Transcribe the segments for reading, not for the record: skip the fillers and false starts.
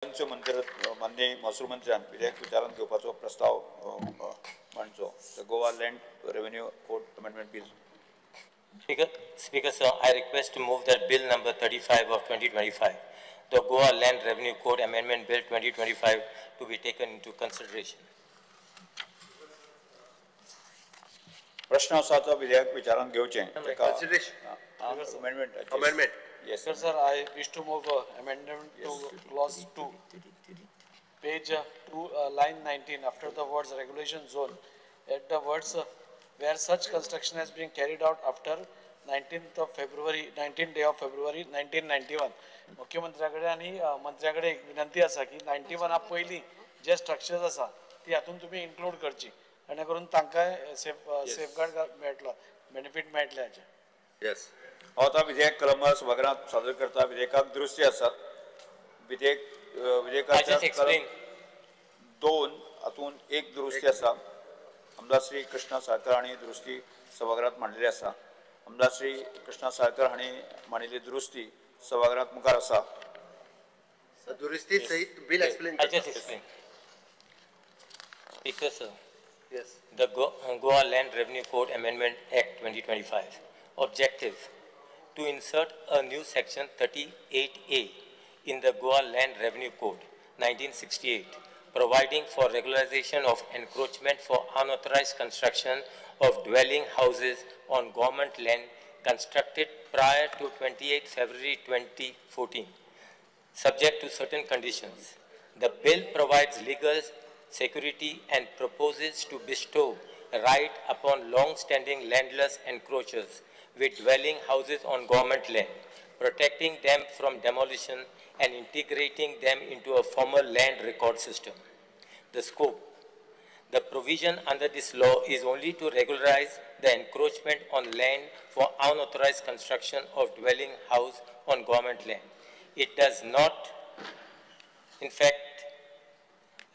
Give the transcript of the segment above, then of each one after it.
मंत्री माननीय महसूल मंत्र्यान विधेयक विचारांत घेवपाचो प्रस्ताव मांडचो. The Goa Land Revenue Code Amendment Bill. Speaker sir, I request to move that bill number 35 of 2025, the Goa Land Revenue Code Amendment Bill 2025, to be taken into consideration. प्रश्न आसा तो विधेयक विचारांत घेवचें. Consideration. Amendment. Amendment. Yes. Sir, sir, I wish to move amendment to clause 2, page 2, line 19, after the words regulation zone, add the words where such construction has been carried out after 19th of February, 19th day of February 1991. मुख्यमंत्र्या कडेन आनी मंत्र्या कडेन एक विनंती आसा की 91 पयलीं जे structures आसा ती हातूंत तुमी इन्क्लूड करची, जेणे करून तांकां सेफगार्ड मेळटलो, बेनिफीट मेळटलें हाचें. येस. हांव आतां विधेयक कलमां सभागृहांत सादर करता. विधेयकाक दुरुस्ती आसात. विधेयकाच्या कलम 2 हातूंत एक दुरुस्ती आसा. आमदार श्री कृष्णा साळकर हांणी दुरुस्ती सभागृहांत मांडलेली आसा. आमदार श्री कृष्णा साळकर हांणी मांडिल्ली दुरुस्ती सभागृहांत मुखार आसा. दुरुस्ती सहित bill explain. I just explain. Speaker sir. Yes. The Goa Land Revenue Code Amendment Act 2025. Objective: to insert a new section 38A in the Goa Land Revenue Code 1968, providing for regularization of encroachment for unauthorized construction of dwelling houses on government land constructed prior to 28 February 2014, subject to certain conditions. The bill provides legal security and proposes to bestow right upon long-standing landless encroachers with dwelling houses on government land, protecting them from demolition and integrating them into a formal land record system. The scope. The provision under this law is only to regularize the encroachment on land for unauthorized construction of dwelling house on government land. It does not, in fact,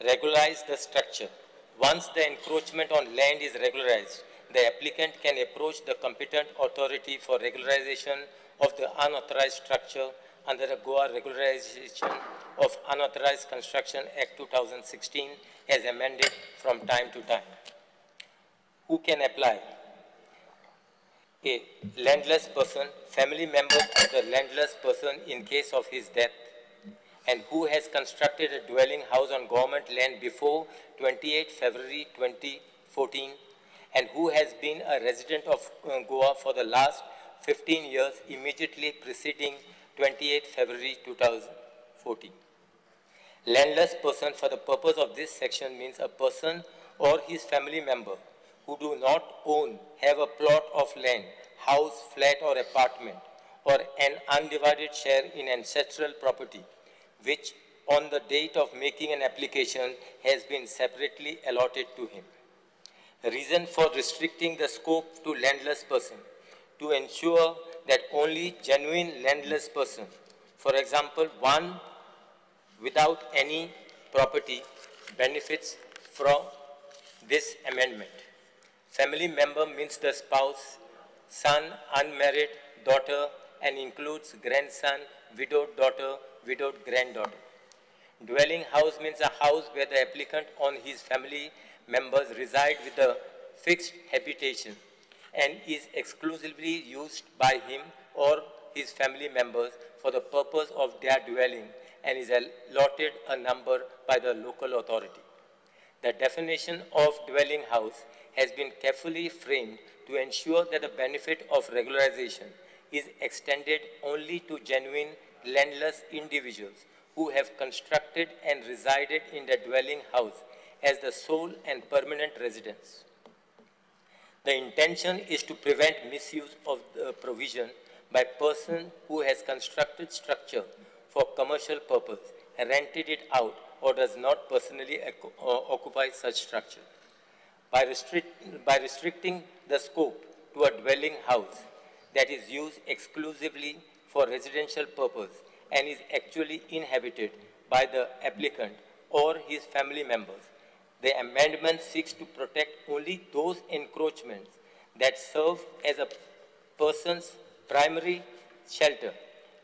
regularize the structure. Once the encroachment on land is regularized, the applicant can approach the competent authority for regularization of the unauthorized structure under the Goa Regularization of Unauthorized Construction Act 2016 as amended from time to time. Who can apply? A landless person, family member of the landless person in case of his death, and who has constructed a dwelling house on government land before 28 February 2014, and who has been a resident of Goa for the last 15 years immediately preceding 28 February 2014. Landless person for the purpose of this section means a person or his family member who do not own, have a plot of land, house, flat or apartment, or an undivided share in ancestral property, which on the date of making an application has been separately allotted to him. Reason for restricting the scope to landless person: to ensure that only genuine landless person, for example, one without any property, benefits from this amendment. Family member means the spouse, son, unmarried daughter, and includes grandson, widowed daughter, widowed granddaughter. Dwelling house means a house where the applicant or his family members reside with a fixed habitation and is exclusively used by him or his family members for the purpose of their dwelling and is allotted a number by the local authority. The definition of dwelling house has been carefully framed to ensure that the benefit of regularization is extended only to genuine landless individuals who have constructed and resided in the dwelling house as the sole and permanent residence. The intention is to prevent misuse of the provision by person who has constructed structure for commercial purpose, rented it out, or does not personally occupy such structure. By restricting the scope to a dwelling house that is used exclusively for residential purpose and is actually inhabited by the applicant or his family members, the amendment seeks to protect only those encroachments that serve as a person's primary shelter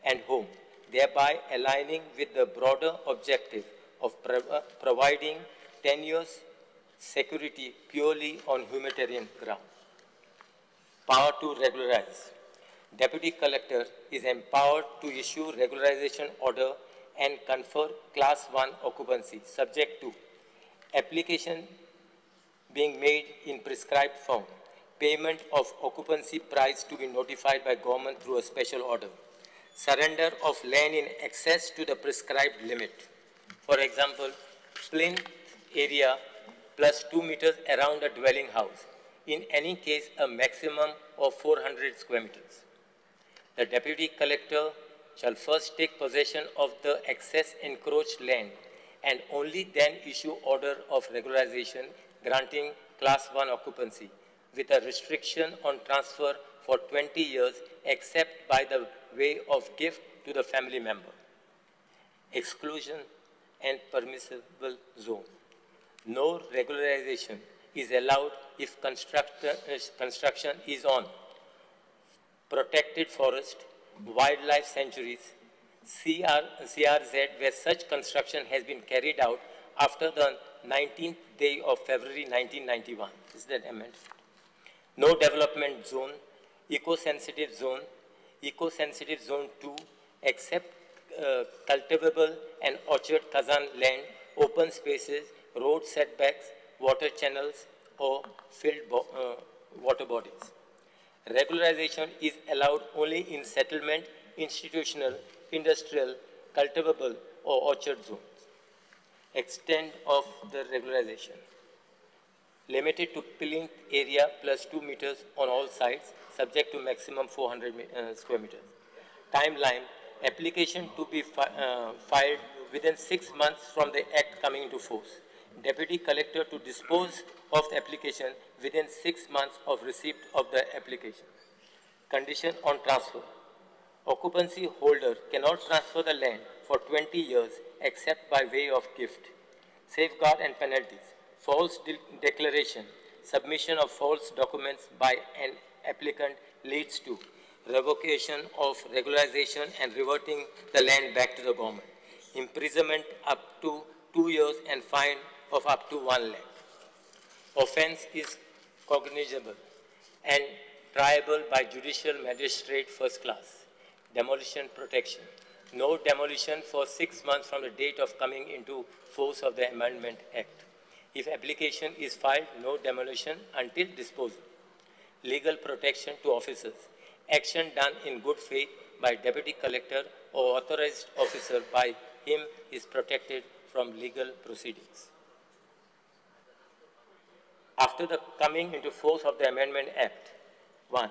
and home, thereby aligning with the broader objective of providing 10 years security purely on humanitarian ground. Power to regularize. Deputy Collector is empowered to issue regularization order and confer Class 1 occupancy, subject to application being made in prescribed form, payment of occupancy price to be notified by government through a special order, surrender of land in excess to the prescribed limit. For example, plinth area plus 2 meters around a dwelling house. In any case, a maximum of 400 square meters. The deputy collector shall first take possession of the excess encroached land and only then issue order of regularization granting Class 1 occupancy with a restriction on transfer for 20 years except by the way of gift to the family member. Exclusion and permissible zone. No regularization is allowed if construction is on protected forest, wildlife sanctuaries, CRZ, where such construction has been carried out after the 19th day of February 1991. Is that amendment? No development zone, eco-sensitive zone, eco-sensitive zone 2, except cultivable and orchard khazan land, open spaces, road setbacks, water channels, or filled water bodies. Regularization is allowed only in settlement, institutional, industrial, cultivable, or orchard zones. Extent of the regularization. Limited to plinth area plus 2 meters on all sides, subject to maximum 400 square meters. Timeline, application to be filed within 6 months from the act coming into force. Deputy collector to dispose of the application within 6 months of receipt of the application. Condition on transfer. Occupancy holder cannot transfer the land for 20 years except by way of gift. Safeguard and penalties. False declaration. Submission of false documents by an applicant leads to revocation of regularization and reverting the land back to the government. Imprisonment up to 2 years and fine of up to 1 lakh. Offense is cognizable and triable by judicial magistrate first class. Demolition protection. No demolition for 6 months from the date of coming into force of the Amendment Act. If application is filed, no demolition until disposal. Legal protection to officers. Action done in good faith by deputy collector or authorized officer by him is protected from legal proceedings. After the coming into force of the Amendment Act, 1,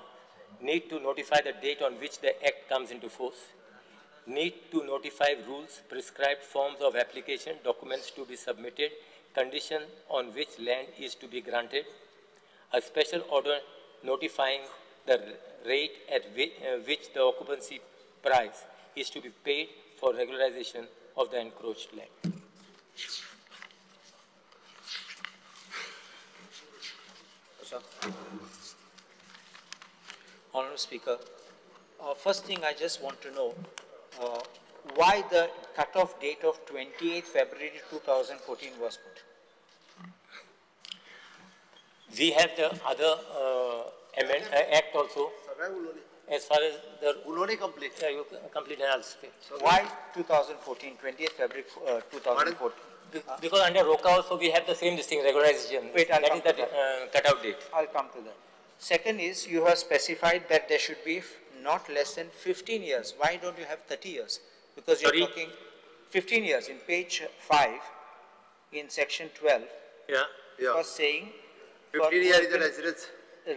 need to notify the date on which the Act comes into force, need to notify rules, prescribed forms of application, documents to be submitted, condition on which land is to be granted, a special order notifying the rate at which the occupancy price is to be paid for regularization of the encroached land. Honorable Speaker, first thing I just want to know why the cutoff date of 28th February 2014 was put. We have the other act also. As far as the complete. Yeah, you complete and I'll speak. Why 2014, 20th February 2014? Because under ROCA also we have the same this thing, regularization. Wait, I'll that come is the to that. Cutoff date. I'll come to that. Second is, you have specified that there should be not less than 15 years. Why don't you have 30 years? Because you're talking 15 years in page 5, in section 12. Yeah. Yeah. Was saying 15 years is the residence.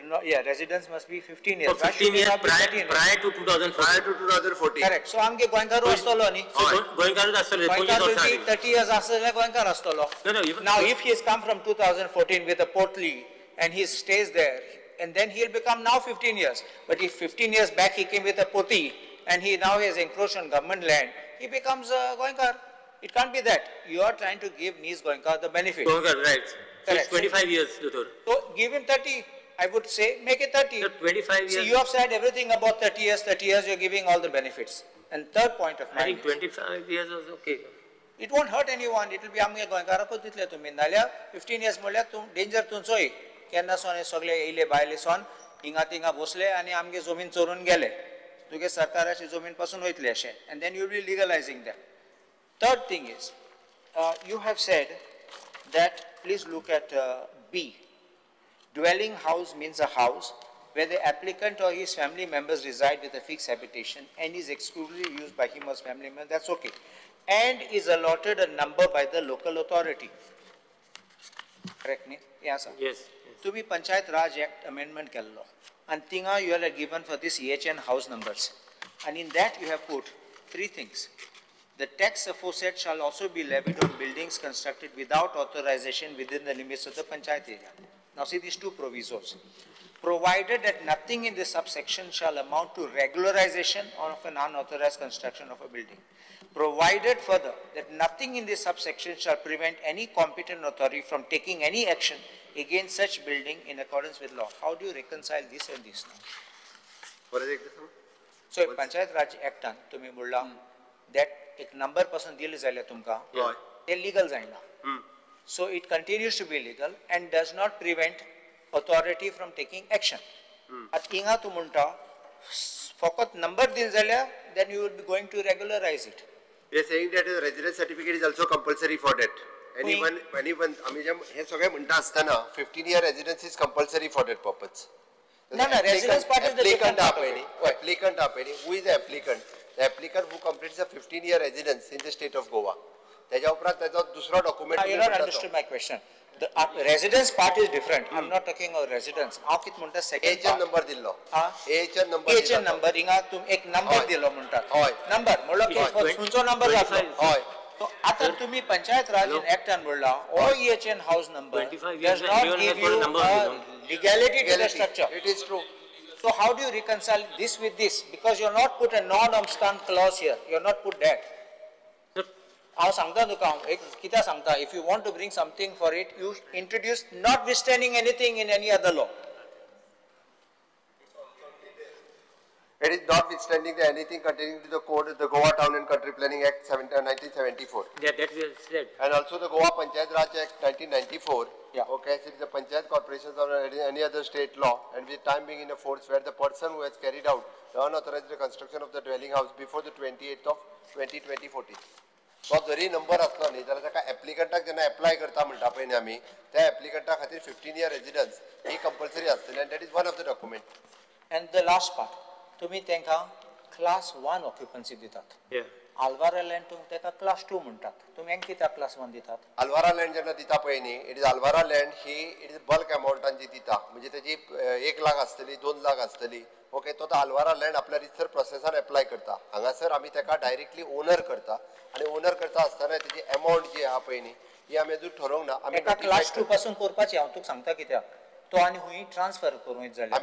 No, yeah, residence must be 15 years. So 15 years prior to 2014. Prior to 2014. Correct. So, amge Goenkaru astolo ni. So, Goenkaru astolo. Goenkaru will be 30 years astolo, Goenkaru astolo. No, no. Even, now, if he has come from 2014 with a portly and he stays there, and then he'll become now 15 years. But if 15 years back he came with a poti and he now has encroached on government land, he becomes a Goenkar. It can't be that. You are trying to give Niz Goenka the benefit. Goenka, right. So Correct. It's 25 years, Doctor. So give him 30. I would say make it 30. So 25 years. See, you have said everything about 30 years, 30 years, you're giving all the benefits. And third point of I mine think 25 years was okay. It won't hurt anyone. It will be आमगे गोंयकाराकूच दितले तुमी, नाल्यार 15 years म्हणल्यार तूं danger तुमचोय. केन्ना सोन हे सगळे येयले भायले सोन हिंगा थिंगा बसले आनी आमगे जमीन चोरून गेले, तुगे सरकाराची जमीन पासून वयतले अशें. And then you will be legalising that. Third thing is, you have said that, please look at B. Dwelling house means a house where the applicant or his family members reside with a fixed habitation and is exclusively used by him or his family member, that's okay. And is allotted a number by the local authority. Correct न्ही? हें आसा. Yes. तुमी पंचायत राज act amendment केल्लो आनी थिंगा you have given for this EHN house numbers, and in that you have put three things. The tax aforesaid shall also be levied on buildings constructed without authorization within the limits of the panchayat area. Now see these two provisos. Provided that nothing in this subsection shall amount to regularization of an unauthorized construction of a building. Provided further that nothing in this subsection shall prevent any competent authority from taking any action against such building in accordance with law. How do you reconcile this and this now? So Panchayat Raj Actan तुमी म्हणला that एक number पासून दिले जाल्यार तुमकां ते legal जायना. So it continues to be legal and does not prevent authority from taking action. आतां हिंगा तूं म्हणटा फकत नंबर दिले जाल्यार then you will be going to regularize it. We are saying that a residence certificate is also compulsory for that. Anyone, आमी जे हे सगळे म्हणटा आसतना 15 year residence is compulsory for that purpose. No, no, residence part is the different part of it. Applicant आपयनी, who is the applicant? The applicant who completes a 15 year residence in the state of Goa. त्याच्या उपरांत त्याचो दुसरो document. You not understood my question. The residence part is different. I am not talking of residence. हांव कितें म्हणटा second AHN number दिल्लो. AHN number, AHN number हिंगा तुमी एक नंबर दिलो म्हणटात. हय, नंबर म्हणलो खंयचो नंबर जातलो. हय. आतां तुमी पंचायत राज एक्टान म्हणला all EHN house number does not give you legality to the structure. It is true. So how do you reconcile this with this? Because you have not put a non-obstant clause here. You have not put that. हांव सांगता तुका, हांव एक कित्याक सांगता, if you want to bring something for it, you introduce notwithstanding anything in any other law. It is notwithstanding the anything containing to the code of the Goa Town and Country Planning Act 1974. Yeah, that we have said. And also the Goa Panchayat Raj Act 1994. Yeah. Okay, so it is the Panchayat Corporations or any other state law, and with time being in a force where the person who has carried out the unauthorized construction of the dwelling house before the 28th of 2014. तो जरी number आसलो न्ही जाल्यार ताका एप्लिकंटाक जेन्ना apply करता म्हणटा पळय न्ही आमी, त्या एप्लिकंटा खातीर 15 year residence ही कंपल्सरी आसतली, and that is one of the document. And the last part, तुमी तांकां क्लास 1 ऑक्युपन्सी दितात. आल्वारा लँड तुमी ताका क्लास 2 म्हणटात, तुमी हांकां कित्याक क्लास 1 दितात? आल्वारा लँड जेन्ना दिता पळय न्ही, it is Alvara land he it is bulk अमावंटान जी दिता, म्हणजे तेजी 1 लाख आसतली, 2 लाख आसतली. ओके, तो आल्वारा लँड आपल्या रितसर प्रोसेसान एप्लाय करता. हांगासर आमी ताका डायरेक्टली ओनर करता, आनी ओनर करता आसतना तेजी अमावंट जी आहा पळय न्ही ही आमी अजून ठरोवंक ना. आमी क्लास 2 पासून करपाची. हांव तुका सांगता कित्याक, तो आनी हुंय ट्रान्सफर करूं जाल्यार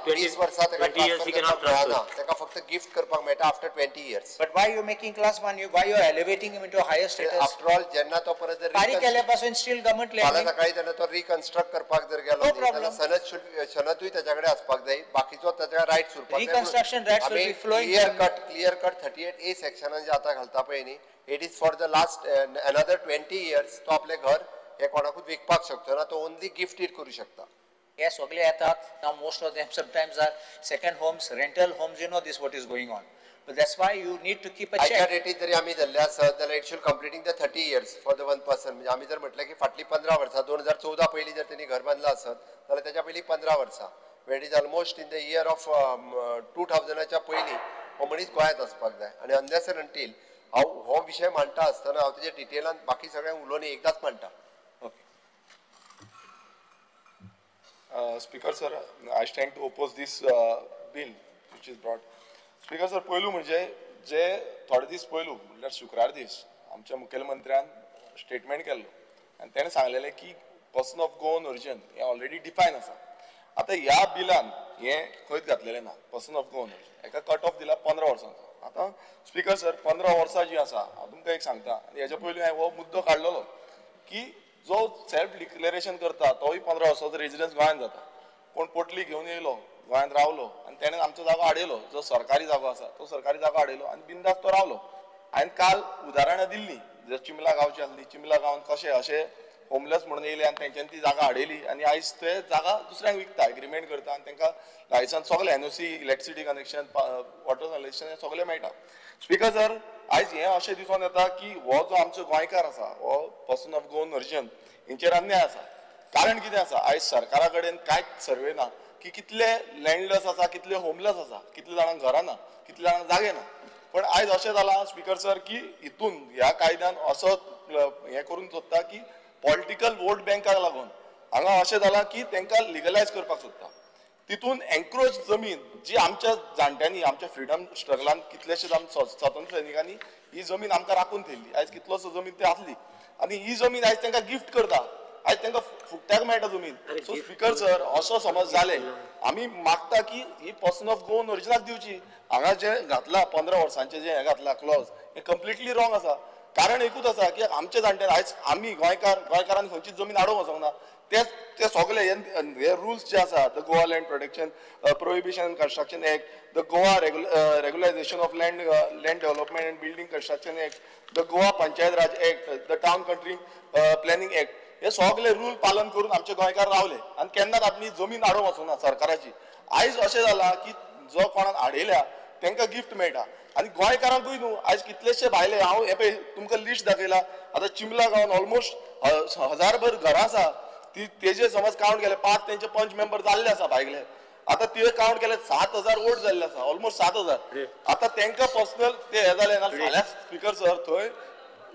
20 वर्सां ताका ट्रान्सफर करपाक मेळना, ताका फक्त गिफ्ट करपाक मेळटा after 20 years. But why you making class 1? Why you are elevating him into higher status? After all जेन्ना तो परत जर फारीक केल्या पासून स्टील गव्हर्नमेंट लँड, फाल्यां सकाळी जेन्ना तो रिकन्स्ट्रक्ट करपाक जर गेलो जाल्यार सनद सनदूय ताच्या कडेन आसपाक जाय, बाकीचो ताच्या रायट्स उरपाक जाय. Reconstruction rights will be flowing. Clear cut 38A सेक्शनान जे आतां घालता पळय न्ही, it is for the last another 20 years. तो आपलें घर हे कोणाकूच विकपाक शकचो ना, तो ओनली गिफ्टीड करू शकता. हे सगळे येतात now. Most of them sometimes are second homes, rental homes, you know this what is going on. But that's why you need to keep a check. आयच्या डेटीत जरी आमी धरले आसत जाल्यार it should completing the 30 years for the one person. म्हणजे आमी जर म्हटलें की फाटलीं 15 वर्सां 2014 पयलीं जर तेणी घर बांदलां आसत जाल्यार तेच्या पयलीं 15 वर्सां, where is almost in the year of 2000च्या पयलीं हो मनीस गोंयांत आसपाक जाय. आनी अनलेस एंड अंटील हांव हो विशय मांडटा आसतना हांव तेजे डिटेलान बाकी सगळ्यांक उलोवन एकदांच मांडटा. Speaker sir, I stand to oppose this bill which is brought. Speaker sir, पयलू म्हणजे जे थोडे दीस पयलू म्हणल्यार शुक्रार दीस आमच्या मुखेलमंत्र्यान स्टेटमेंट केल्लो आनी तेणें सांगलेलें की पर्सन ऑफ गोवन ओरिजन हें ऑलरेडी डिफायन आसा. आतां ह्या बिलान हें खंयच घातलेलें ना. पर्सन ऑफ गोवन ओरिजन हेका कट ऑफ दिला 15 वर्सांचो. आतां स्पीकर सर, 15 वर्सां जीं आसा, हांव तुमकां एक सांगता, आनी हेज्या पयलीं हांवें हो मुद्दो काडलेलो की जो सेल्फ डिक्लेरेशन करता तोय 15 वर्सांचो रेजिडन्स गोंयांत जाता. कोण पोटली घेवन येयलो गोंयांत रावलो आनी तेणें आमचो जागो आडयलो, जो सरकारी जागो आसा तो सरकारी जागो आडयलो आनी बिंदास तो रावलो. हांवें काल उदाहरणां दिल्लीं, जर चिमला गांवची आसली, चिमला गांवांत कशें अशें होमलेस म्हणून येयले आनी तेंच्यांनी ती जागा हाडयली आनी आयज ते जागा दुसऱ्यांक विकता, एग्रीमेंट करता आनी तांकां लायसन्स सगळें NOC, electricity connection, water connection हें सगळें मेळटा. स्पीकर सर, आयज हें अशें दिसून येता की हो जो आमचो गोंयकार आसा हो पर्सन ऑफ गोवन ओरिजन हेंचेर अन्याय आसा. कारण कितें आसा, आयज सरकारा कडेन कांयच सर्वे ना की कितले लँडलेस आसा, कितले होमलेस आसा, कितले जाणांक घरां ना, कितले जाणांक जागे ना. पण आयज अशें जालां स्पीकर सर की हितून ह्या कायद्यान असो हें करूंक सोदता की पॉलिटिकल वोट बँकाक लागून हांगा अशें जालां की तांकां लिगलायज करपाक सोदता. तितून एन्क्रोच जमीन जी आमच्या जाणट्यांनी आमच्या फ्रिडम स्ट्रगलान कितलेशेच स्वातंत्र्य सैनिकांनी ही जमीन आमकां राखून थेयल्ली, आयज कितलोसो जमीन ती आसली आनी ही जमीन आयज तांकां गिफ्ट करता, आयज तांकां फुकट्याक मेळटा जमीन. सो स्पीकर सर, असो समज जाले आमी मागता की ही पर्सन ऑफ गोवन ओरिजिनाक दिवची. हांगा जे घातला 15 वर्सांचे जे हें घातला क्लॉज हें कंप्लिटली रॉंग आसा. कारण एकूच आसा की आमचे जाणटे आयज आमी गोंयकार, गोंयकारान खंयचीच जमीन आडोवंक वचोंक ना. ते सगळे हे रुल्स जे आसा, the Goa land protection prohibition and construction act, the Goa regularisation of land land development and building construction act, the Goa Panchayat Raj act, the town country planning act, हे सगळे रूल पालन करून आमचे गोंयकार रावले आनी केन्नाच आपली जमीन आडोवंक वचोंक ना सरकाराची. आयज अशें जालां की जो कोणाक आडयल्या तांकां गिफ्ट मेळटा आनी गोंयकारांकूय न्हू आयज कितलेशे भायले, हांव हे पळय तुमकां लिस्ट दाखयला, आतां चिमला गांवान ऑलमोस्ट 1000भर घरां आसा, ती तेजे समज कावंट केले 5 तेंचे पंच मेंबर जाल्ले आसा भायले, आतां ते कावंट केले 7000 वोट जाल्ले आसा, ऑलमोस्ट 7000. आतां तांकां पर्सनल ते हे जाले ना. फाल्यां स्पीकर सर थंय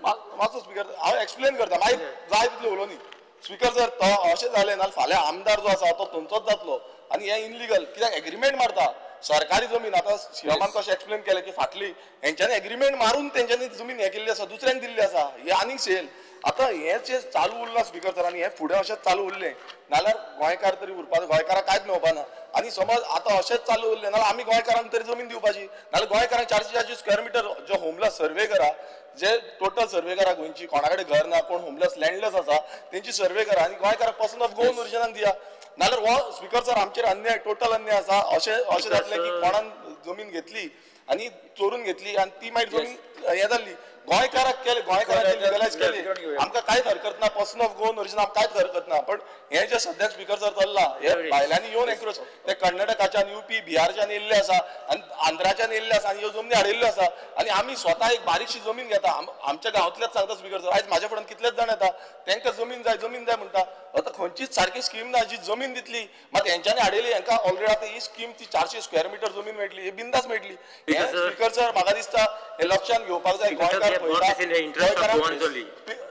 मातसो स्पीकर हांव एक्सप्लेन करता, मागीर जाय तितलें उलोवनी. स्पीकर सर, तो अशें जालें ना फाल्यां आमदार जो आसा तो थंयचोच जातलो आनी हें इनलिगल कित्याक एग्रीमेंट मारता सरकारी जमीन. आतां शिवमान कशें एक्सप्लेन केलें की फाटली हेंच्यांनी एग्रीमेंट मारून तेंच्यांनी जमीन हें केल्ली आसा, दुसऱ्यांक दिल्ली आसा, हें आनीक सेल. आतां हें जें चालू उरलां स्पीकर सर आनी हें फुडें अशेंच चालू उरलें नाल्यार गोंयकार तरी उरपा, गोंयकाराक कांयच मेळपा ना. आनी समज आतां अशेंच चालू उरलें नाल्यार आमी गोंयकारांक तरी जमीन दिवपाची, नाल्यार गोंयकारांक 400-400 स्क्वेअर मिटर जो होमलेस सर्वे करा, जे टोटल सर्वे करा गोंयची, कोणा कडेन घर ना, कोण होमलेस लँडलेस आसा तेंची सर्वे करा आनी गोंयकाराक पर्सन ऑफ गोवन ओरिजिनाक दिया. नाल्यार हो स्पीकर सर आमचेर अन्याय, टोटल अन्याय आसा. अशें अशें जातलें की कोणान जमीन घेतली आनी चोरून घेतली आनी ती मागीर जमीन हें जाल्ली, गोंयकाराक केले, गोंयकाराक लिगलायज केले, आमकां कांयच हरकत ना, पर्सन ऑफ गोवन ओरिजिन आमकां कांयच हरकत ना. पण हें जें सद्याक स्पीकर सर चल्लां हे भायल्यांनी येवन एन्क्रोच, ते कर्नाटकाच्यान, युपी, बिहारच्यान येयल्ले आसा आनी आंध्राच्यान येयल्ले आसा आनी ह्यो जमनी हाडिल्ल्यो आसा आनी आमी स्वता एक बारीकशी जमीन घेता. आमच्या गांवांतल्याच सांगता स्पीकर सर, आयज म्हाज्या फुड्यान कितलेच जाण येता तांकां जमीन जाय, जमीन जाय म्हणटा. आतां खंयचीच सारकी स्कीम ना जी जमीन दितली, मात हेंच्यांनी हाडिल्ली हेंकां ऑलरेडी आतां ही स्कीम ती 400 स्क्वेअर मिटर जमीन मेळटली, ही बिंदास मेळटली. स्पीकर सर म्हाका दिसता हे लक्षांत घेवपाक जाय. गोंयकार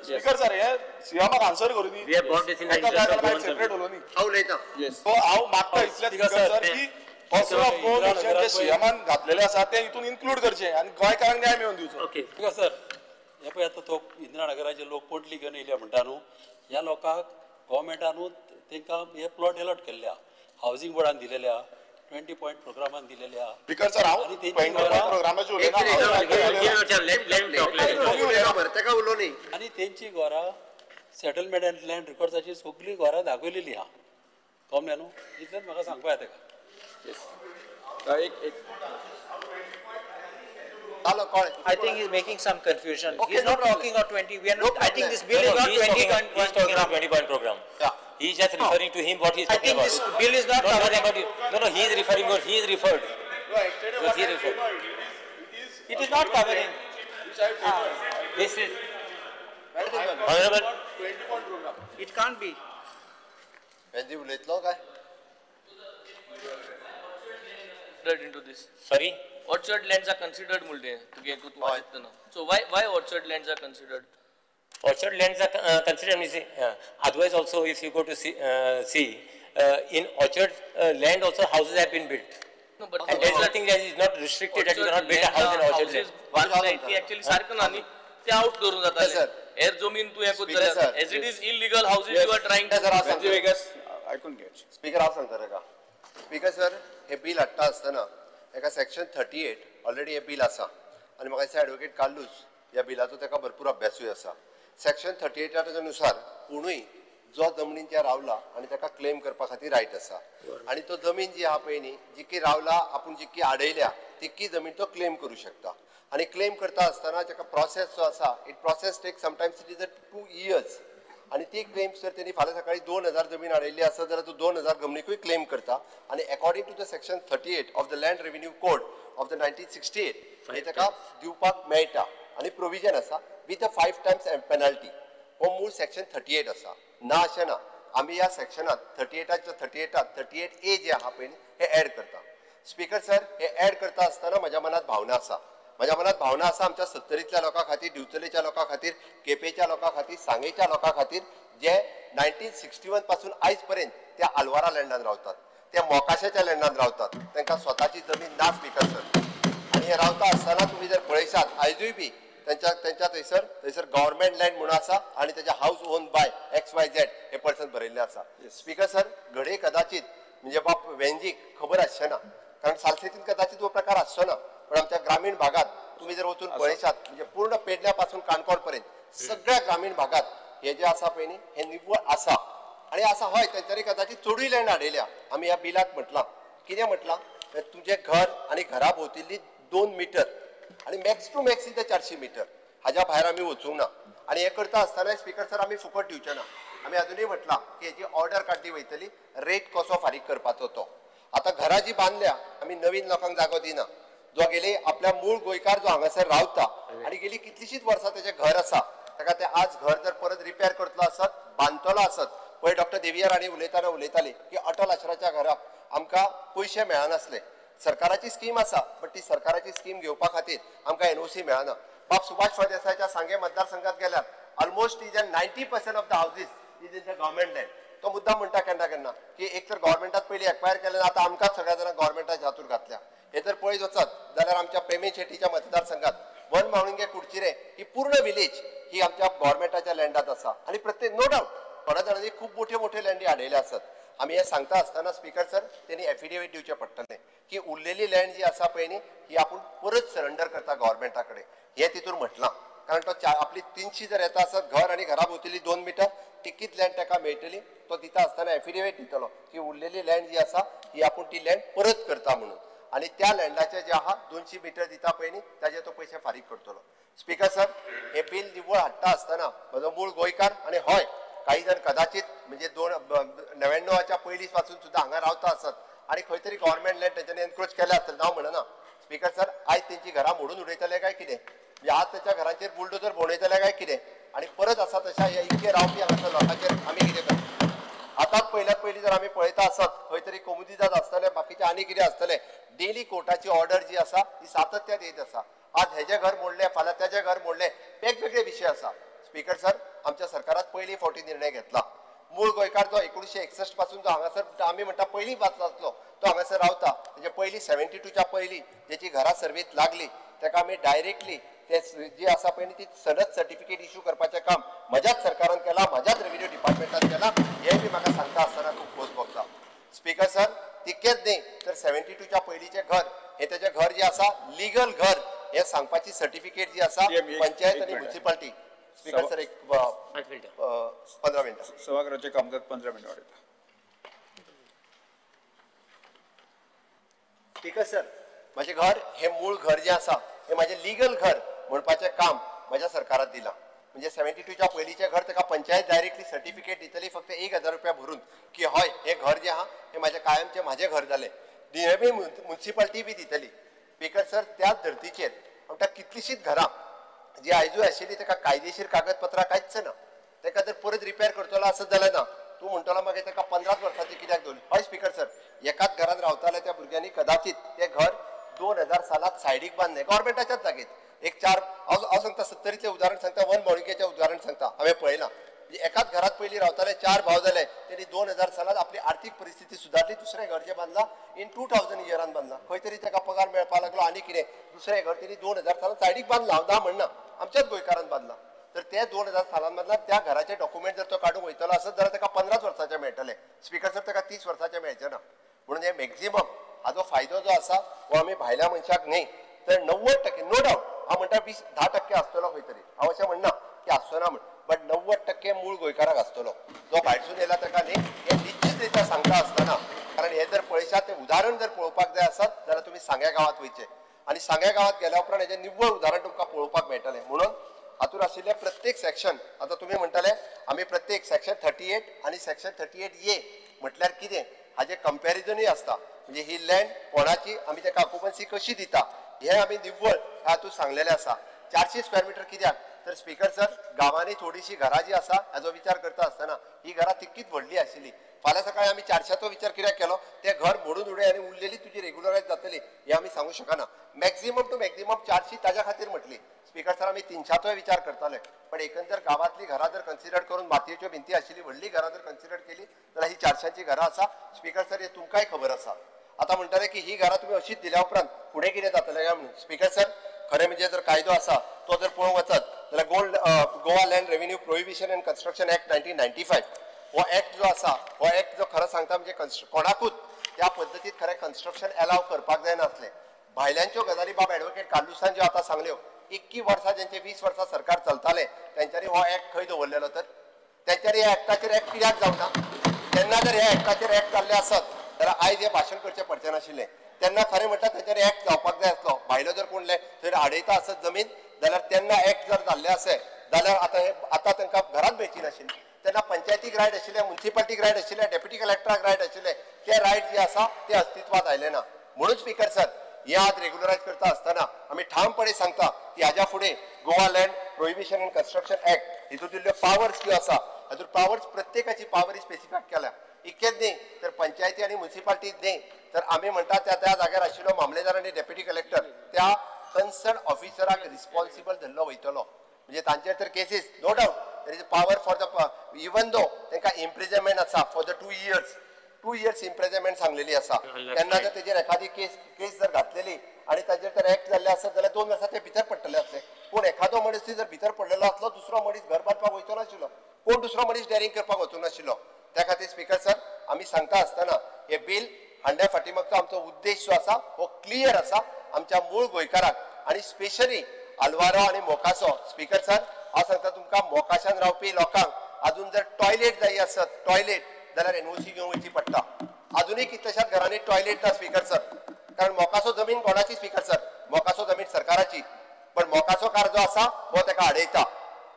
स्पीकर सर हे सीएमाक आन्सर करूं दी, सेपरेट उलोवनी. हांव मागता इतलें स्पीकर सर की पर्सन ऑफ गोवन जे सीएमान घातलेले आसा ते हितून इन्क्लूड करचे आनी गोंयकारांक न्याय मेळोवन दिवचो. स्पीकर सर, हे पळय आतां तो इंदिरा नगराचे लोक पोटली घेवन येयले म्हणटा न्हू, ह्या लोकांक गोवोरमेंटान न्हू तांकां हे प्लॉट एलॉट केल्ले आहा, हावजींग बोर्डान दिलेले आहा, 20 पॉयंट प्रोग्रामान दिलेले आहा. स्पीकर सर, हांव 20 पॉयंट प्रोग्रामाचेर उलयना, आनी तेंची घरां सेटलमेंट अँड लँड रिकॉर्ड्साची सगळीं घरां दाखयलेली आहा, कळ्ळें न्हू? इतलेंच म्हाका सांगपा येता तेका. I think he's making some confusion. Okay, he's not talking of 20. We are not. I think this bill is not 20 point program. He's talking about 20 point program. Yeah. He's just referring to him what he's talking about. I think this bill is not covering about it. No, no, he is referring what he is referred. No, actually, what he referred. It is not covering. This is honorable 20 point program. It can't be. Benji उलयतलो काय? Into this. Sorry? Orchard lands are considered मुल्ले तुगे तू वाचतना. So why orchard lands are considered? Orchard lands are considered, means, otherwise also if you go to see, in orchard land also houses have been built. No, but and there is nothing that is not restricted, that you cannot build a house in orchard land. ती actually सारखं ना न्ही ते out करून जाताले. हेर जमीन तू हें करता as it is illegal houses you are trying to. आयकून घे स्पीकर, हांव सांगता ताका. स्पीकर सर, हे बिल हाडटा आसतना एका सेक्शन 38 ऑलरेडी हे बिल आसा आनी म्हाका दिसता एडवोकेट कार्लूस ह्या बिलाचो ताका भरपूर अभ्यासूय आसा. सेक्शन 38 नुसार कोणूय जो जमनीन रावला आनी ताका क्लेम करपा खातीर रायट आसा आनी तो जमीन जी आहा पळय न्ही जितकी रावला आपूण जितकी आडयल्या तितकी जमीन तो क्लेम करूं शकता आनी क्लेम करता आसतना ताका प्रोसेस जो आसा it process take sometimes it is a 2 years आनी ती क्लेम जर तेणी फाल्यां सकाळी 2000 जमीन आडयल्ली आसत जाल्यार तो 2000 जमनीकूय क्लेम करता आनी according to the section 38 of the land revenue code of the 1968 हे ताका दिवपाक मेळटा आनी प्रोविजन आसा विथ अ 5 टायम्स पेनल्टी. हो मूळ सेक्शन 38 आसा. ना अशें ना, आमी ह्या सेक्शनात 38 38A जे आहा पळय हे एड करता. स्पीकर सर, हे एड करता आसतना म्हज्या मनात भावना आसा, म्हज्या मनात भावना आसा आमच्या सत्तरींतल्या लोकां खातीर, दिवचलेच्या लोकां खातीर, केपेंच्या लोकां खातीर, सांगेच्या लोकां खातीर जे 1961 पासून आयज पर्यंत त्या आलवारा लँडान रावतात, त्या मोकाशाच्या लँडान रावतात, तांकां स्वताची जमीन ना स्पीकर सर. आनी हे रावता आसतना तुमी जर पळयशात आयजूय बी त्यांच्या त्यांच्या थंयसर थंयसर गव्हर्मेंट लँड म्हणून आसा आनी तेच्या हावस ओन बाय XYZ हे पर्सन बरयल्लें आसा. स्पीकर सर, घडये कदाचित म्हणजे बाब वेंजीक खबर आसचें ना, कारण सालसेतीन कदाचित हो प्रकार आसचो ना, पण आमच्या ग्रामीण भागात तुम्ही जर वचून पळयशात म्हणजे पूर्ण पेडण्या पासून काणकोण पर्यंत सगळ्या ग्रामीण भागात हे जे आसा पळय न्ही हे निव्वळ आसा आनी आसा. हय, तेंच्यांनी कदाचित चडूय लँड हाडयल्या. आमी ह्या बिलाक म्हटलां कितें म्हटलां, तुजें घर आनी घरा भोंवतिल्ली 2 मिटर आनी max to max is 400 metre, हाज्या भायर आमी वचूंक ना. आनी हें करता आसतना स्पीकर सर आमी फुकट दिवचे ना. आमी अजुनूय म्हटलां की हेजी ऑर्डर काडली वयतली, रेट कसो फारीक करपाचो तो. आतां घरां जी बांदल्या आमी नवीन लोकांक जागो दिना. जो गेली आपल्या मूळ गोंयकार जो हांगासर रावता आनी गेली कितलीशीच वर्सां तेजें घर आसा, ताका तें आज घर जर परत रिपेर करतलो आसत, बांदतलो आसत, पळय डॉक्टर देविया राणे उलयतना उलयताली की अटल आश्राच्या घराक आमकां पयशे मेळनासले. सरकाराची स्कीम आसा, बट ती सरकाराची स्कीम घेवपा खातीर आमकां NOC मेळना. बाब सुभाष फळदेसायाच्या सांगे मतदारसंघात गेल्यार almost is 90% of the houses is in the government land. तो मुद्दाम म्हणटा केन्ना केन्ना की एक तर गव्हर्मेंटात पयलीं एक्वायर केलें, आतां आमकांच सगळ्या जाणांक गव्हर्मेंटाच्या हातूर घातल्या. हे जर पळयत वचत जाल्यार आमच्या प्रेमी शेट्टीच्या मतदारसंघात वन मावळिंगे कुडचिरे ही पूर्ण विलेज ही आमच्या गव्हर्मेंटाच्या लँडात आसा आनी प्रत्येक नो डावट थोड्या जाणांनी खूब मोठे मोठे लँडी हाडयले आसत. आमी हें सांगता आसतना स्पीकर सर तेणी एफिडेवीट दिवचें पडटलें की उरलेली लँड जी आसा पळय न्ही ही आपूण परत सरेंडर करता गव्हर्मेंटा कडेन, हें तितून म्हटलां. कारण तो आपली 300 जर येता आसत घर आनी घरा भोंवतली 2 मिटर तिकीच लँड ताका मेळटली. तो दिता आसतना एफिडेवीट दितलो की उरलेली लँड जी आसा ही आपूण ती लँड परत करता म्हणून, आनी त्या लँडाचे जे आहा 200 मिटर दिता पळय न्ही ताजे तो पयशे फारीक करतलो. स्पीकर सर, हे बील निव्वळ हाडटा आसतना म्हजो मूळ गोंयकार आनी हय काही जण कदाचित म्हणजे 99च्या पयलीं पासून सुद्दां हांगा रावता आसत आनी खंय तरी गव्हर्मेंट लँड तेंच्यांनी एनक्रोच केल्या आसतलें, हांव म्हणना. स्पीकर सर, आयज तेंची घरां मोडून उडयतले काय कितें, म्हणजे आज तेंच्या घरांचेर बुलडोजर भोंवडयतले काय कितें, आनी परत आसा तशा ह्या इतके रावपी हांगासर लोकांचेर आमी कितें करता. आतांच पयल्यात पयलीं जर आमी पळयता आसत खंय तरी कोमुनिदाद आसतलें, बाकीचें आनी कितें आसतलें, डेली कोर्टाची ऑर्डर जी आसा ती सातत्यान येत आसा. आज हेजें घर मोडलें, फाल्यां तेजें घर मोडलें, वेगवेगळे विशय आसा. स्पीकर सर, आमच्या सरकारात पयली फावटी निर्णय घेतला. मूळ गोंयकार जो 1961 पासून जो हांगासर आमी म्हणटा पयलीं वाचलो तो हांगासर रावता, म्हणजे पयलीं 72च्या पयलीं जेची घरां सर्वीस लागली ताका आमी डायरेक्टली ते जी आसा पळय न्ही ती सनद सर्टिफिकेट इशू करपाचें काम म्हज्याच सरकारान केलां, म्हज्याच रेव्हेन्यू डिपार्टमेंटान केलां, हें बी म्हाका सांगता आसतना खूब खोस भोगता. स्पीकर सर, तितकेंच न्ही तर 72च्या पयलींचें घर हें तेजें घर जें आसा लिगल घर हें सांगपाची सर्टिफिकेट जी आसा पंचायत आनी म्युनिसिपालिटी. स्पीकर सर, एक 15 मिनटां सभागृहाचें कामकाज 15 मिनटां वाडयता. स्पीकर सर, म्हजें घर हें मूळ घर जें आसा हें म्हाजें लिगल घर म्हणपाचें काम म्हज्या सरकारान दिलां. म्हणजे 72च्या पयलींचें घर ताका पंचायत डायरेक्टली सर्टिफिकेट दितली फक्त 1000 रुपया भरून की हय हें घर जें आहा हें म्हाजें कायमचें म्हाजें घर जालें. बी म्युनिसिपालिटी बी दितली. स्पीकर सर, त्याच धर्तीचेर म्हणटा कितलींशींच घरां जी आयजूय आशिल्ली ताका कायदेशीर कागदपत्रां कांयच ना. ताका जर परत रिपेर करतलो आसत जाल्यार ना, तूं म्हणटलो मागीर ताका 15 वर्सांची कित्याक दवरली. हय स्पीकर सर, एकाच घरांत रावताले त्या भुरग्यांनी कदाचित तें घर 2000 सालात सायडीक बांदलें गव्हर्मेंटाच्याच जागेत. एक चार हांव सांगता सत्तरीतलें उदाहरण सांगता, वन मावळिंगेचें उदाहरण सांगता, हांवें पळयलां. एकाच घरांत पयलीं रावताले, 4 भाव जाले, तेणी 2000 सालात आपली आर्थीक परिस्थिती सुदारली, दुसरें घर जें बांदलां इन 2000 इयरान बांदलां. खंय तरी ताका पगार मेळपाक लागलो आनी कितें, दुसरें घर तेणी 2000 सालात सायडीक बांदलां, हांव ना म्हणना, आमच्याच गोंयकारान बांदलां. तर ते 2000 सालान बांदलां त्या घराचे डॉक्युमेंट जर तो काडूंक वयतलो आसत जाल्यार ताका 15 वर्सांचें मेळटलें. स्पीकर सर, ताका 30 वर्सांचें मेळचें ना. म्हणून हें मॅक्झिमम हाजो फायदो जो आसा हो आमी भायल्या मनशाक न्ही तर 90% नो डावट हांव म्हणटा 10% आसतलो खंय तरी, हांव अशें म्हणना की आसचो ना म्हण, बट 90% मूळ गोंयकाराक आसतलो, जो भायरसून येयला ताका न्ही. हें निश्चित रित्या सांगता आसतना, कारण हें जर पळयशात तें उदाहरण जर पळोवपाक जाय आसत जाल्यार तुमी सांग्या गांवांत वयचें आनी सांग्या गांवांत गेल्या उपरांत हेजें निव्वळ उदाहरण तुमकां पळोवपाक मेळटलें. म्हणून हातूंत आशिल्ले प्रत्येक सेक्शन, आतां तुमी म्हणटले आमी प्रत्येक सेक्शन 38 आनी सेक्शन 38A म्हटल्यार कितें हाजें कंपॅरिजनूय आसता. म्हणजे ही लँड कोणाची, आमी ताका ऑक्युपन्सी कशी दिता हें आमी निव्वळ हातूंत सांगलेलें आसा. 400 स्क्वेअर मिटर कित्याक तर स्पीकर सर गांवांनी थोडीशी घरां जी आसा हाजो विचार करता आसतना ही घरां तितकीच व्हडली आशिल्ली. फाल्यां सकाळी आमी 400चो विचार कित्याक केलो, तें घर मोडून उडय आनी उरलेली तुजी रेगुलरायज जातली हें आमी सांगू शकना. मॅक्झिमम टू मॅक्झिमम 400 ताज्या खातीर म्हटली. स्पीकर सर आमी 300चोय विचार करताले, पण एकंदर गांवांतली घरां जर कन्सिडर करून मातयेच्यो भिंती आशिल्ली व्हडली घरां जर कन्सिडर केली जाल्यार ही 400ची घरां आसा. स्पीकर सर हें तुमकांय खबर आसा. आतां म्हणटले की ही घरां तुमी अशीच दिल्या उपरांत फुडें कितें जातलें काय म्हणून. स्पीकर सर खरें म्हणजे जर कायदो आसा तो जर पळोवंक वचत जाल्यार Goa land revenue prohibition and construction act 1995 हो एक्ट जो आसा, हो एक्ट जो खरें सांगता म्हणजे कोणाकूच त्या पद्दतीत खरें कन्स्ट्रक्शन एलाव करपाक जायनासलें. भायल्यांच्यो गजाली बाब एडवोकेट कार्लुसान ज्यो आतां सांगल्यो, 21 वर्सां जेंचे 20 वर्सां सरकार चलतालें तेंच्यांनी हो एक्ट खंय दवरलेलो, तर तेंच्यांनी ह्या एक्टाचेर एक्ट कित्याक जावना? तेन्ना जर ह्या एक्टाचेर एक्ट जाल्ले आसत जाल्यार आयज हें भाशण करचें पडचें नाशिल्लें. तेन्ना खरें म्हणटा तेंच्यांनी एक्ट जावपाक जाय आसलो. भायलो जर कोण थंय आडयता आसत जमीन जाल्यार तेन्ना एक्ट जर जाल्ले आसत जाल्यार आतां हे आतां तांकां घरांत मेळची नाशिल्ली. तेन्ना पंचायतीक रायट आशिल्ले, मुन्सिपालिटीक रायट आशिल्ले, डेप्युटी कलेक्टराक रायट आशिल्ले, ते रायट जे आसा ते अस्तित्वात आयले ना. म्हणून स्पीकर सर हे आज रेगुलरायज करता आसतना आमी ठामपणे सांगता की हाज्या फुडें Goa land prohibition and construction act हितून दिल्ल्यो पावर्स ज्यो आसा हातूंत पावर्स प्रत्येकाची पावर स्पेसिफाय केल्या. इतकेच न्ही तर पंचायती आनी मुन्सिपालिटीच न्ही तर आमी म्हणटा त्या त्या जाग्यार आशिल्लो मामलेदार आनी डेप्युटी कलेक्टर त्या कन्सर्न ऑफिसराक रिस्पॉन्सिबल धरलो वयतलो. म्हणजे तांचेर तर cases no doubt there is a power for the even though तांकां इम्प्रिजनमेंट आसा for the 2 years, 2 years imprisonment सांगलेली आसा. तेन्ना जर तेजेर एखादी केस जर घातलेली आनी ताजेर जर एक्ट जाल्ले आसत जाल्यार 2 वर्सां ते भितर पडटले आसले. पूण एखादो मनीस जर भितर पडलेलो आसलो दुसरो मनीस घर बांदपाक वयचो नाशिल्लो, कोण दुसरो मनीस डॅरिंग करपाक वचूं नाशिल्लो. त्या खातीर स्पीकर सर आमी सांगता आसतना हे बील हाडल्या फाटी मागचो आमचो उद्देश जो आसा हो क्लियर आसा आमच्या मूळ गोंयकाराक आनी स्पेशली आलवारो आनी मोकासो. स्पीकर सर हांव सांगता तुमकां मोकाशान रावपी लोकांक अजून जर टॉयलेट जाय आसत टॉयलेट जाल्यार एनओसी घेवंक वयची पडटा. अजुनूय कितल्याशाच घरांनी टॉयलेट ना स्पीकर सर, कारण मोकासो जमीन कोणाची स्पीकर सर? मोकासो जमीन सरकाराची, पण मोकासो कार जो आसा हो ताका आडयता.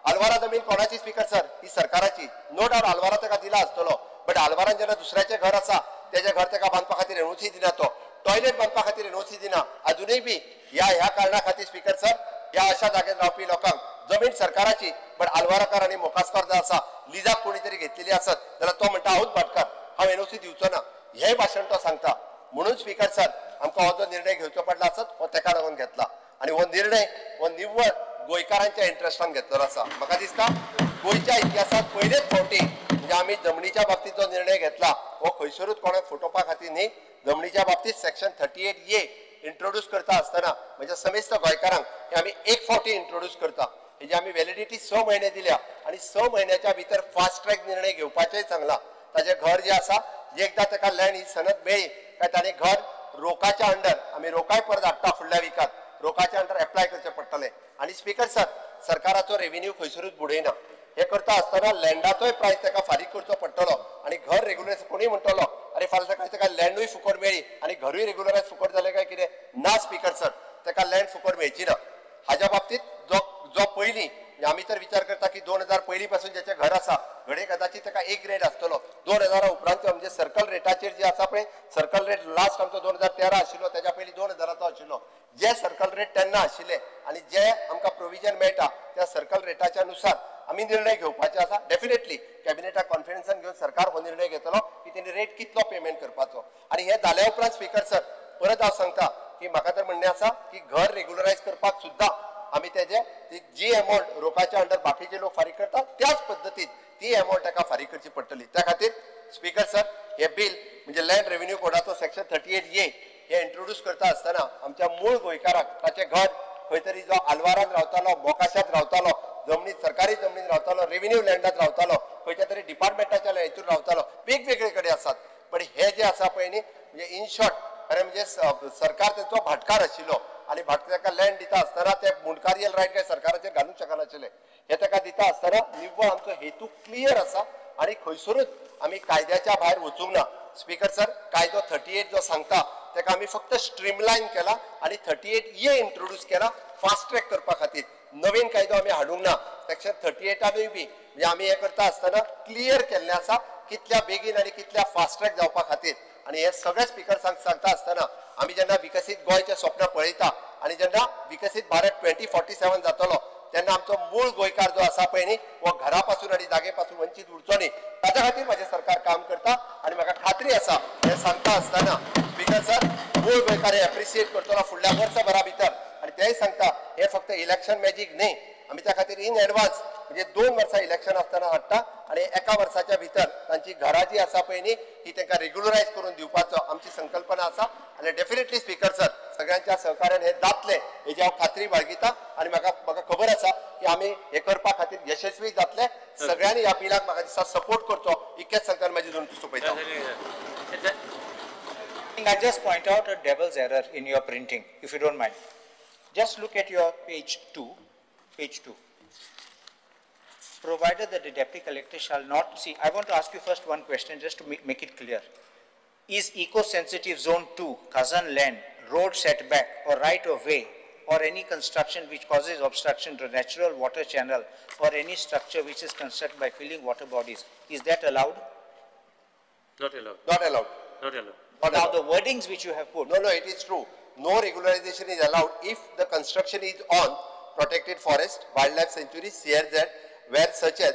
आलवारा जमीन कोणाची स्पीकर सर? ही सरकाराची. नो डावट आलवारा ताका दिला आसतलो, बट आलवारान जेन्ना दुसऱ्याचें घर आसा तेजें घर ताका बांदपा खातीर एनओसी दिना, तो टॉयलेट बांदपा खातीर एनओसी दिना. अजुनूय बी ह्या ह्या कारणा खातीर स्पीकर सर ह्या अशा जाग्यार रावपी लोकांक जमीन सरकाराची बट आलवाराकार आनी मोकासकार जो आसा लिजाक कोणी तरी घेतलेली आसत जाल्यार तो म्हणटा हांवूच भाटकार, हांव एनओसी दिवचो ना, हें भाशण तो सांगता. म्हणून स्पीकर सर आमकां हो जो निर्णय घेवचो पडला आसत हो तेका लागून घेतला आनी हो निर्णय हो निव्वळ गोंयकारांच्या इंट्रस्टान घेतलेलो आसा. म्हाका दिसता गोंयच्या इतिहासांत पयलेच फावटी म्हणजे आमी जमनीच्या बाबतींत जो निर्णय घेतला हो खंयसरूच कोणाक फटोवपा खातीर न्ही. जमनीच्या बाबतींत सेक्शन 38A introduce करता आसतना म्हणजे समेस्त गोंयकारांक हे आमी एक फावटी इंट्रोड्यूस करता. हेजी आमी व्हॅलिडिटी 6 म्हयने दिल्या आनी 6 म्हयन्याच्या भितर फास्ट ट्रॅक निर्णय घेवपाचेय सांगला. ताजें घर जें आसा एकदां ताका लँड ही सनद मेळ्ळी काय ताणें घर रोकाच्या अंडर, आमी रोकाय परत हाडटा फुडल्या विकात, रोकाच्या अंडर एप्लाय करचें पडटलें. आनी स्पीकर सर सरकाराचो रेव्हेन्यू खंयसरूच बुडयना. हें करता आसतना लँडाचोय प्रायस ताका फारीक करचो पडटलो आनी घर रेगुलरायज कोणूय म्हणटलो अरे फाल्यां सकाळी ताका लँडूय फुकट मेळ्ळी आनी घरूय रेगुलरायज फुकट जालें काय कितें? ना स्पीकर सर, ताका लँड फुकट मेळची ना. हाज्या बाबतींत जो जो पयलीं आमी तर विचार करता की 2000 पयलीं पासून जेचें घर आसा घडये कदाचित ताका एक रेट आसतलो, 2000 उपरांत म्हणजे सर्कल रेटाचेर जे आसा पळय सर्कल रेट लास्ट आमचो 2013 आशिल्लो, तेज्या पयलीं 2000चो आशिल्लो. जे सर्कल रेट तेन्ना आशिल्ले आनी जे आमकां प्रोविजन मेळटा त्या सर्कल रेटाच्या नुसार आमी निर्णय घेवपाचे आसा. डेफिनेटली कॅबिनेटाक कॉन्फिडन्सान घेवन सरकार हो निर्णय घेतलो की तेणी रेट कितलो पेमेंट करपाचो. आनी हें जाल्या उपरांत स्पीकर सर परत हांव सांगता की म्हाका तर म्हणणें आसा की घर रेगुलरायज करपाक सुद्दां आमी तेजे जी एमावंट रोकाच्या अंडर बाकीचे लोक फारीक करतात त्याच पद्दतीन ती एमावंट ताका फारीक करची पडटली. त्या खातीर स्पीकर सर हे बील म्हणजे लँड रेव्हेन्यू कोडाचो सेक्शन 38A हे इंट्रोड्यूस करता आसतना आमच्या मूळ गोंयकाराक ताचें घर खंय तरी जो आलवारान रावतालो, मोकाशांत रावतालो, जमनीत सरकारी जमनीत रावतालो, रेव्हेन्यू लँडात रावतालो, खंयच्या तरी डिपार्टमेंटाच्या हितून रावतालो, वेगवेगळे कडेन आसात. पण हे जे आसा पळय न्ही म्हणजे इन शॉर्ट खरें म्हणजे सरकार तेंचो भाटकार आशिल्लो आनी भाटकार ताका लँड दिता आसतना ते मुंडकारियल रायट काय सरकाराचेर घालूंक शकनाशिल्ले. हे ताका दिता आसतना निव्वळ आमचो हेतू क्लियर आसा आनी खंयसरूच आमी कायद्याच्या भायर वचूंक ना. स्पीकर सर, कायदो 38 जो सांगता ताका आमी फक्त स्ट्रीमलायन केला आनी 38A introduce केला फास्ट ट्रॅक करपा खातीर. नवीन कायदो आमी हाडूंक ना. सेक्शन 38 बी म्हणजे आमी हें करता आसतना क्लियर केल्लें आसा कितल्या बेगीन आनी कितल्या फास्ट ट्रॅक जावपा खातीर. आनी हे सगळे स्पीकर सांगता आसतना आमी जेन्ना विकसीत गोंयचें स्वप्न पळयता आनी जेन्ना विकसीत भारत 2047 जातलो तेन्ना आमचो मूळ गोंयकार जो आसा पळय न्ही हो घरा पासून आनी जागे पासून वंचीत उरचो न्ही, ताच्या खातीर म्हाजें सरकार काम करता आनी म्हाका खात्री आसा हें सांगता आसतना स्पीकर सर मूळ गोंयकार हे एप्रिसिएट करतलो फुडल्या वर्सभरा भितर. आनी तेय सांगता हें फक्त इलेक्शन मॅजीक न्ही, आमी त्या खातीर इन एडवान्स म्हणजे 2 वर्सां इलेक्शन आसतना हाडटा आनी एका वर्साच्या भितर तांची घरां जी आसा पळय न्ही ही तांकां रेग्युलरायज करून दिवपाचो आमची संकल्पना आसा. आनी डेफिनेटली स्पीकर सर सगळ्यांच्या सहकार्यान हें जातलें हेजी हांव खात्री बाळगिता आनी म्हाका खबर आसा की आमी हें करपा खातीर यशस्वी जातले. सगळ्यांनी ह्या बिलाक म्हाका दिसता सपोर्ट करचो इतकेच सांगतना म्हाजी दोन सोंपयता. I just point out a devil's error in your printing, if you don't mind. Just look at your page 2. Page 2. Provided that the deputy collector shall not, see, I want to ask you first one question just to make it clear. Is eco-sensitive zone 2, Kazan land, road setback or right of way or any construction which causes obstruction to natural water channel or any structure which is constructed by filling water bodies, is that allowed? Not allowed. Not allowed. Not allowed. Not now allowed. The wordings which you have put. No, no, it is true. No regularization is allowed if the construction is on protected forest, wildlife sanctuary, CRZ, where such as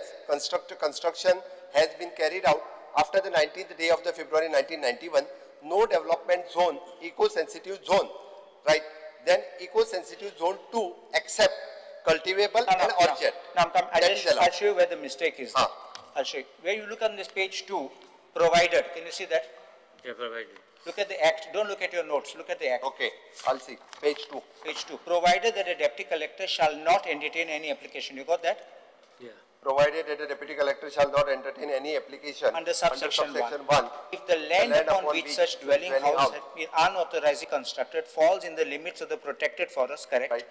construction has been carried out after the 19th day of the February 1991, no development zone, eco-sensitive zone, right? Then eco-sensitive zone 2 except cultivable and orchard. Now, I'll show you where the mistake is. I'll show you. Where you look on this page 2, provided, can you see that? Yeah, provided. Look at the act. Don't look at your notes. Look at the act. Okay, I'll see. Page 2. Page 2. Provided that a deputy collector shall not entertain any application. You got that? Yeah. Provided that a deputy collector shall not entertain any application under subsection 1. If the land upon which such dwelling house has been unauthorizedly constructed falls in the limits of the protected forest, correct? Right.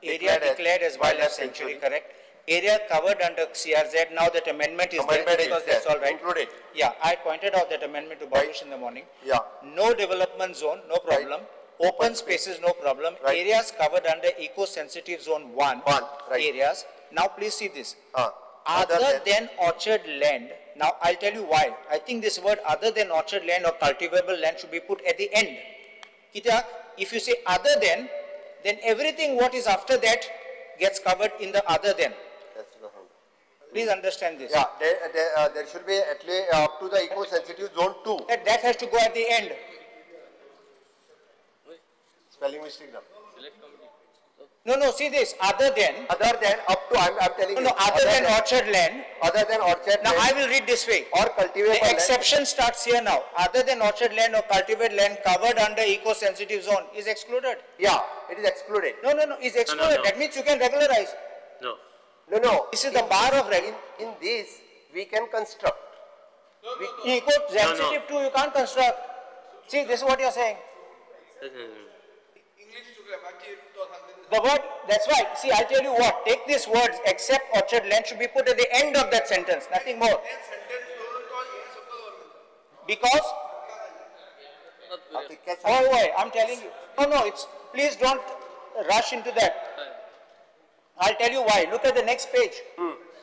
Area declared as wildlife sanctuary, correct? Area covered under CRZ, now that amendment is there because that's all right. Included. Yeah, I pointed out that amendment to Babush in the morning. Yeah. No development zone, no problem. Right. Open spaces, no problem. Right. Areas covered under eco-sensitive zone 1, right. Areas. Now please see this. Other than orchard land, now I'll tell you why. I think this word other than orchard land or cultivable land should be put at the end. If you say other than, then everything what is after that gets covered in the other than. Please understand this. Yeah, there should be at least up to the eco-sensitive zone 2. That has to go at the end. Spelling mistake now. No, no, see this, other than. Other than, up to, I'm telling you. No, other than orchard land. Other than orchard land. Now I will read this way. Or cultivable land. The exception starts here now. Other than orchard land or cultivated land covered under eco-sensitive zone is excluded. Yeah, it is excluded. No, no, no, it's excluded. No, no, no. That means you can regularize. No. No, no. This is the bar of reg. In this, we can construct. No, no, no. Eco-sensitive too, you can't construct. See, this is what you are saying. The word, that's why, see, I'll tell you what, take this word, except orchard land should be put at the end of that sentence, nothing more. Because, oh, wait, I'm telling you, no, no, it's, please don't rush into that. I'll tell you why. Look at the next page.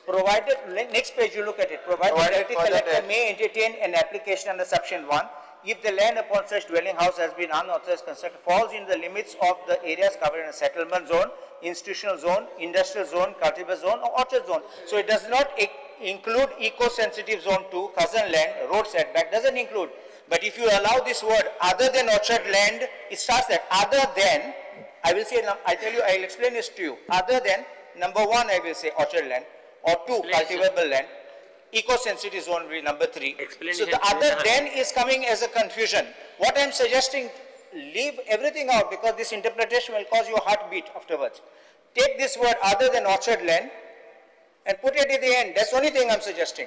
Provided, next page you look at it, provided the deputy collector may entertain an application under section 1, if the land upon such dwelling house has been unauthorized constructed, falls in the limits of the areas covered in a settlement zone, institutional zone, industrial zone, cultivable zone, or orchard zone. So it does not include eco-sensitive zone 2, cousin land, road setback, doesn't include. But if you allow this word other than orchard land, it starts that other than, I will say, I'll tell you, I'll explain this to you. Other than, number 1, I will say orchard land, or 2, cultivable land. Eco-sensitive zone will be number 3. So the other than is coming as a confusion. What I am suggesting, leave everything out because this interpretation will cause you a heartbeat afterwards. Take this word other than orchard land and put it at the end. That's the only thing I am suggesting.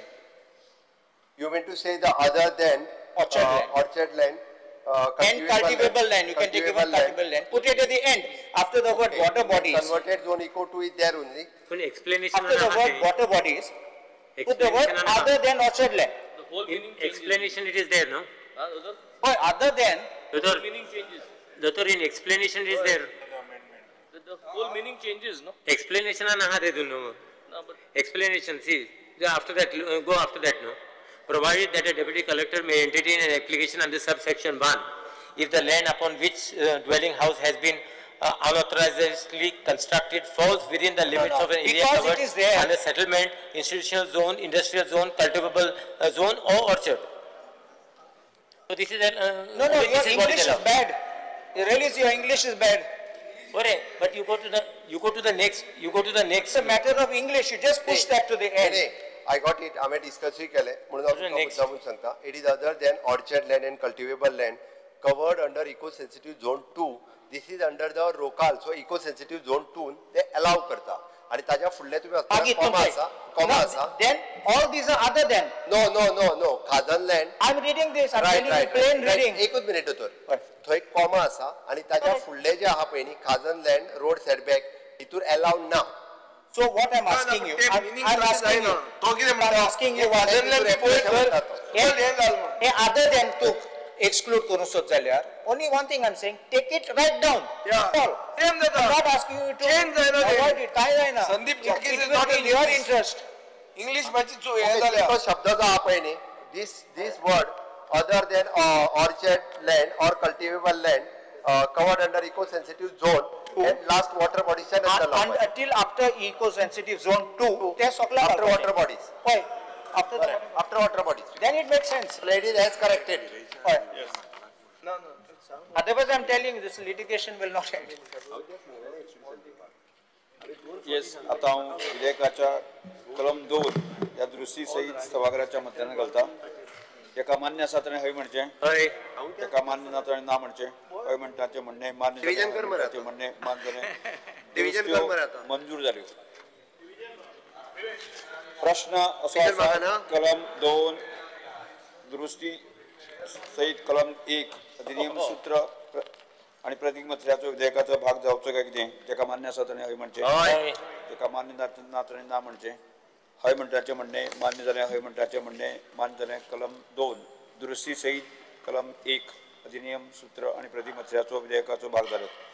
You mean to say the other than orchard land, orchard land And cultivable land. You can take even cultivable land. Put it at the end after the word water bodies. Converted zone eco 2 is there only. Full explanation after the word water bodies, put the word other than orchard land. The whole meaning changes. Explanation it is there, no? But other than. Doctor, meaning changes. Doctor, in explanation it is there. The whole meaning changes, no? Explanation na de dunno. No, but explanation, see, after that, go after that, no? Provided that a deputy collector may entertain an application under subsection 1, if the land upon which dwelling house has been unauthorizedly constructed falls within the limits of an area covered under settlement, institutional zone, industrial zone, cultivable zone or orchard. So this is an... no, your English is bad. You realize your English is bad. But you go to the next, It's a matter of English. You just push that to the end. I got it. I discuss it. It is other than orchard land and cultivable land covered under eco-sensitive zone 2. This is under the ROCAL. So eco-sensitive zone 2 they allow karta. And taja fulle tumi comma asa. Then all these are other than. No. Khadan land. I'm reading this. I'm telling you plain reading. Ekut minute doctor. थंय comma आसा आनी ताच्या फुडले जे आहा पळय न्ही खाजन land road setback हितूर allowed ना. So what I'm asking you, I'm asking you, hey, other than to exclude करूं सोद जाल्यार, only one thing I'm saying, take it right down. Yeah. All. Same जाता. I'm not asking you to change जायना. Avoid it. काय जायना. Sandeep Jacques is not in your interest. English मातशी हें जाल्या. तो शब्द जो आहा पळय न्ही, this word other than orchard land or cultivable land covered under eco-sensitive zone and last water bodies until after eco-sensitive zone 2, after water bodies. Why? After the after water bodies. Then it makes sense. Ladies has corrected. Why? Yes. No. Otherwise, I am telling you, this litigation will not end. Yes, आता हांव विधेयकाच्या कलम 2 ह्या दुरुस्ती सहित सभाघराच्या मत्यान घालता. एका मान्य आसा ताणें हय म्हणचें, एका मान्य ना ताणें ना म्हणचें. हय म्हणटा तें म्हणणें मान्य जालें, म्हणणें मान्य जालें, मंजूर जाल्यो. प्रश्न असो आसा, कलम 2 दुरुस्ती सहित कलम 1 अधिनियम सूत्र आनी प्रतीक मत्र्याचो विधेयकाचो भाग जावचो काय कितें? जेका मान्य आसा ताणें हय म्हणचें, जेका मान्य ना ताणें ना म्हणचें. हय म्हणटाचें म्हणणें मान्य जालें, हय म्हणटाचें म्हणणें मान्य जालें. कलम 2 दुरुस्ती सहित कलम 1 अधिनियम सूत्र आनी प्रतिमत्र्याचो विधेयकाचो भाग जालो.